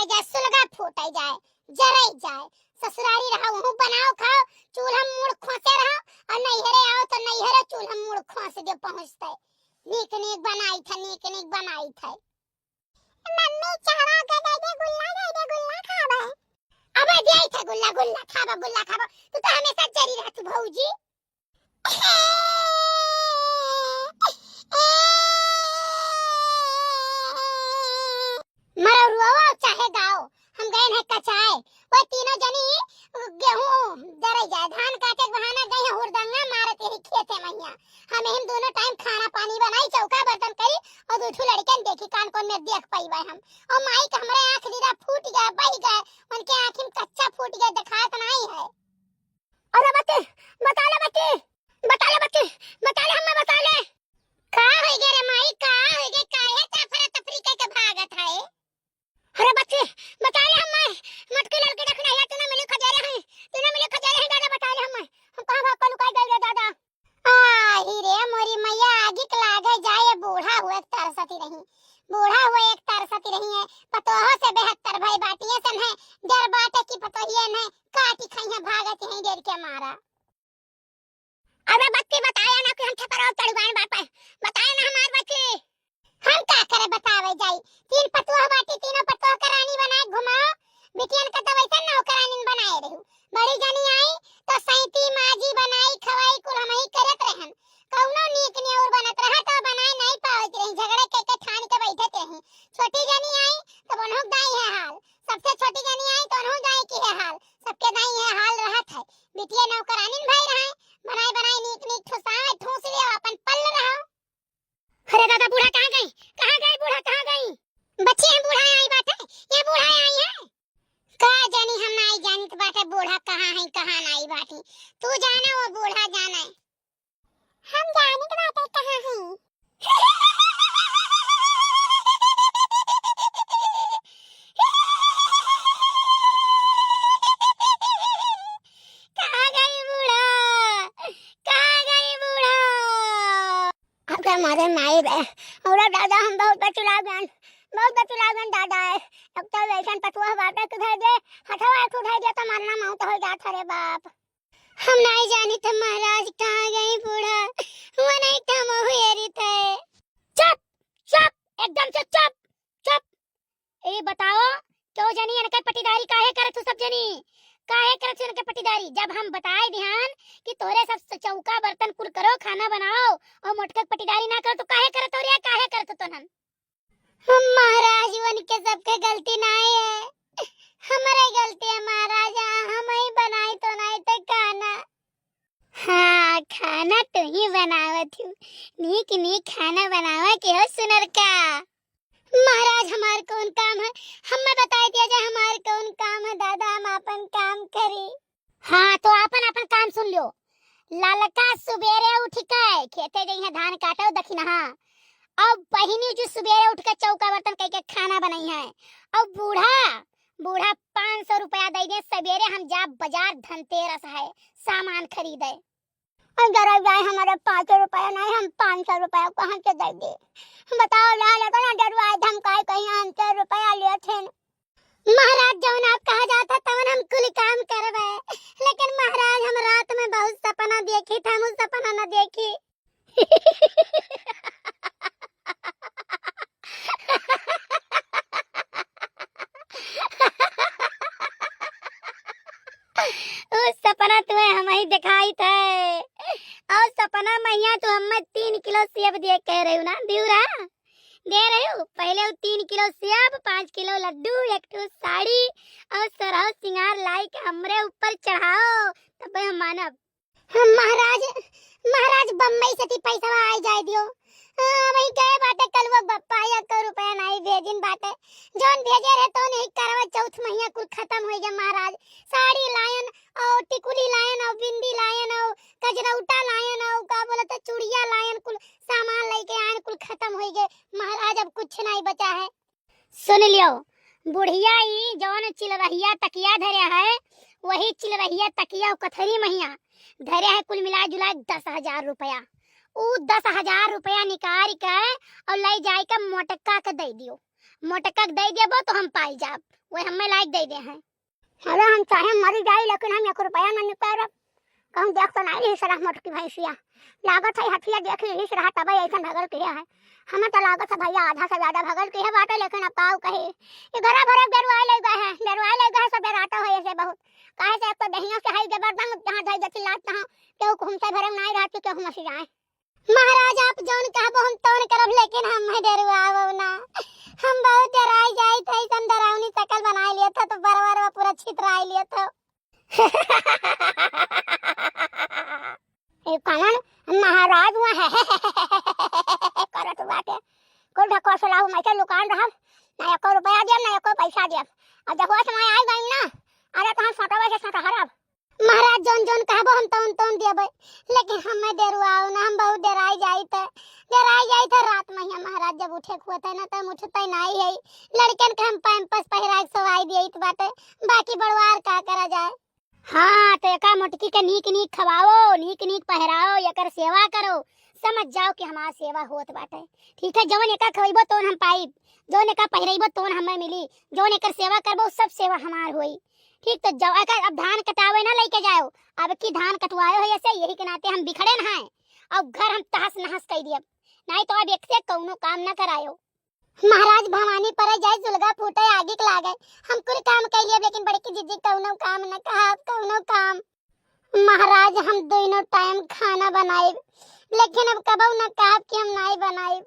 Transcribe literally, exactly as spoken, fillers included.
जा सुलगा फूटै जाए, जरै जाए। ससुरारी रहा, वहूँ बनाओ खाओ, चूल्हा मूड़ खोसे रहा, और नैहरे आओ तो नैहरे चूल्हा मूड़ खोस दे पहुँचते। नीक नीक बनाई था, नीक नीक बनाई था। मम्मी, चावा के दे दे गुल्ला, दे दे गुल्ला खाबे। अबे दे आई था गुल्ला, गुल्ला खाबा, गुल्ला खाबा। तू तो हमेशा जरी रहत भौजी। मरो रुआवा चाहे गाओ, हम गए हैं कचाए। वो तीनों जनी गेहूं दरे जाए, धान काटे के बहाना गए हैं हुरदंगा मारत यही खेते मैया। हम हम दोनों टाइम खाना पानी बनाई, चौका बर्तन करी और दू ठो लड़कन देखी कान कौन में देख पाई हम। और माई के हमरे आँख दीदा फूट गए, बह गए, उनके आँखी में कच्चा फूट गए, दिखात नहीं है। अरे बच्ची, बता ले बच्ची, बता ले बच्ची, बता ले, हमें बता ले। का होई गे रे माई, का होई गे, काहे ते अफरा तफरी कइके भागत है? अरे बच्ची, बता ले हमें, मटकी लड़की देखना है, तूने मिली खदेरे हैं, तूने मिली खदेरे हैं दादा, बता ले हमें, हम कहाँ भाग के लुकाई गए रे दादा? आही रे मोरी मैया, आगी के लागे जाए, बूढ़ा हुए एक तरसती रही, बूढ़ा हुए एक तरसती रही है, पतोहो से बेहतर भई बाटिए सन है, डर बाटे कि पतोहिए न काटी खइहे, भागत हैं डर के मारा। अबे बच्ची बताया ना कि हम छपरा चढ़ गए बापे, बताया ना हमार बच्ची। हम का करे बतावे जाई, तीन पतोह बाटी, तीनों पतोह के रानी बनाए घुमाओ, बिटियन के तो वैसे नौकरानी बनाए रहू। बड़ी जनी आई तो सैती माजी बनाई खवाई कुल हमही करत रहन, कौनो नीक नेउर बनत रहा तो बनाए नहीं पावत रही, झगड़े के के ठान के बैठत रही। छोटी जनी आई तो बनहुक दाई है हाल, सबसे छोटी जनी आई तो उनहु दाई की है हाल, सबके दाई है हाल रहत है। बिटिया नौकरानिन भई रहे, बनाए बनाए नीक नीक ठुसाए ठूस ले अपन पल्ल रहो। अरे दादा, बूढ़ा कहाँ गई? कहाँ गई बूढ़ा, कहाँ गई? बच्ची, हम बूढ़ा आई बाटे, ये बूढ़ा आई है। का जानी, हम नाई जानित बाटे बूढ़ा कहाँ है, कहाँ नाई बाटी। तू जाने, वो बूढ़ा जाने। हम जानित बाटे कहाँ है। कहाँ गई बूढ़ा? कहाँ गई बूढ़ा? अबे मोरे माई रे, अउरा दादा हम बहुत बचुला गन, बहुत बचुला गन दादा है। अब तो वैसन पतुआ बाटे के धर दे, हथवा एक उठाई दे तो मरना मौत हो जात रे बाप। हम नाई जानी तो महाराज कहाँ गई बूढ़ा, वो नहीं तो हम हेरी थे। चुप, चुप, एकदम से चुप, चुप। ए बताओ, क्यों जनी इनके पटीदारी काहे करत हो सब जनी? काहे करत हो इनके पटीदारी? जब हम बताए दिहान कि तोरे सब स-, चौका बर्तन कुल करो, खाना बनाओ और मोटके पटीदारी ना करो तो काहे करत हो रे? काहे करत हो तोहन? हम महाराज, उनके सबके गलती नाई है, हमरे गलती है महाराज, हम ही बनाई तो नाई तो खाना। हाँ, खाना तू ही बनावत हूँ, नीक नीक खाना बनावा के हो सुनर का। महाराज, हमार कौन काम है? हमें बताई दिया जाए, हमार कौन काम है दादा, हम आपन काम करी। हाँ, तो आपन आपन काम सुन लियो। ललका सुबेरे उठ के खेते गई है धान काटो दखिनहा। अब बहिनी जो सुबेरे उठ के चौका बर्तन कई के खाना बनाई है। अब बूढ़ा, बूढ़ा पाँच सौ रुपया दे दे, सवेरे हम जा बाजार धनतेरस है सामान खरीदे। अगर जाए हमारे पाँच सौ रुपया नहीं, हम पाँच सौ रुपया कहाँ से दे दे? बताओ, ला लेकर ना डरवाए धमकाए कहीं हम सौ रुपया लिए थे। महाराज, जौन आप कहा जाता तवन हम कुल काम करबे, लेकिन महाराज, हम रात में बहुत सपना देखी था, हम उ सपना न देखी। उ सपना तुम्हें हम ही दिखाई थे, और सपना मैया तो हमें तीन किलो सेब दिए कह रही हूँ ना, दियू रहा? दे रहे हो? पहले वो तीन किलो सेब, पाँच किलो लड्डू, एक ठो साड़ी और सरहु सिंगार लाई के हमरे ऊपर चढ़ाओ, तब हम मानब। हम महाराज, महाराज बम्बई से ती पैसा आई जाए दियो। हाँ, वही गए बाटे कल वो बप्पा, एक रुपया नहीं भेजिन बाटे। जौन भेजे रहे तो नहीं करवा चौथ महीना कुल खत्म हो गया महाराज। साड़ी लायन और टिकुली लायन और बिंदी लायन और कजरौटा लायन और का बोलते चूड़िया लायन कुल सामान लेके आयन कुल खत्म हो गए। महाराज, अब कुछ नहीं बचा है। सुन लियो, बुढ़िया ई जौन चिलरहिया तकिया धरे है, वही चिलरहिया तकिया उ कथरी महिया धरे है, कुल मिला जुला दस हजार रुपया। उ दस हजार रुपया निकाल के और ले जाए के मोटका के दे दियो। मोटका के दइ देबो तो हम पाइ जाब, वही हमें लायक दइ दे हैं। अरे हम चाहे मरी जाई, लेकिन हम एक रुपया न निकालब। कहूँ देख तो नाहीं रही सरह मोटकी भैंसिया। लागत है हथिया देख ली सरह तबे ऐसन भगल किहे है। हमें तो लागत है भैया आधा से ज्यादा भगल किहे बाटे, लेकिन अब काऊ कही। ये घरा भरे डेरवाए ले गए हैं, डेरवाए ले गए हैं, सब डेराता है ऐसे बहुत। काहे से एक तो दहिया से है जबरदस्त, जहाँ जाई जति लात तहाँ, केहू को हमसे भरे नाहीं रहती, केहू मसी जाए। महाराज, आप जौन कहबो हम तौन करब, लेकिन हम डेरवाओ ना। हम बहुत डेराई जाइत है, ऐसन डरावनी शकल बनाए लिए था, तो बरबर पूरा छितराए लिए था। ए, कौन महाराज हुआ है? करत बाटे। कुल ढकोसला हूँ, मैं के लुकान रहब, ना एको रुपया दियब, ना एको पैसा दियब। और जब होश में आई गई ना, अरे तो हम सटवे से सटहरब। महाराज, जौन जौन कहबो हम तौन तौन देबै, लेकिन हमें डेरवाओ ना, हम बहुत डेराई जाइत है, डेराई जाइत है। रात में ही महाराज जब उठे के होत है ना, तब उठते नाहीं है। लड़कन के हम पैम्पस पहिरा के सोवाई दियत बाटे, बाकी बड़वार का करा जाए। हाँ, तो एका मोटकी के नीक नीक खवाओ, नीक नीक पहिराओ, एकर सेवा करो, समझ जाओ कि हमार सेवा होत बाटे। ठीक है, जौन एका खवइबो तौन हम पाइब, जौन एका पहिरइबो तौन हमें मिली, जौन एकर सेवा करबो सब सेवा हमार होई। ठीक, तो जब एकर अब धान कटावे ना लेके जाओ, अब की धान कटवायो है ऐसे, यही के नाते हम बिखड़े न हैं, और घर हम तहस नहस कइ दियब, नाहीं तो अब एक से कौनो काम ना करायो। महाराज, भवानी परे जाए, जुलगा फूटे, आगी के लागे, हम कुल काम कइ लियब, लेकिन बड़की जिज्जी कौनो काम न कहब, कौनो काम। महाराज, हम दोनों टाइम खाना बनाइब, लेकिन अब कबहू न कहब कि हम नाहीं बनाइब।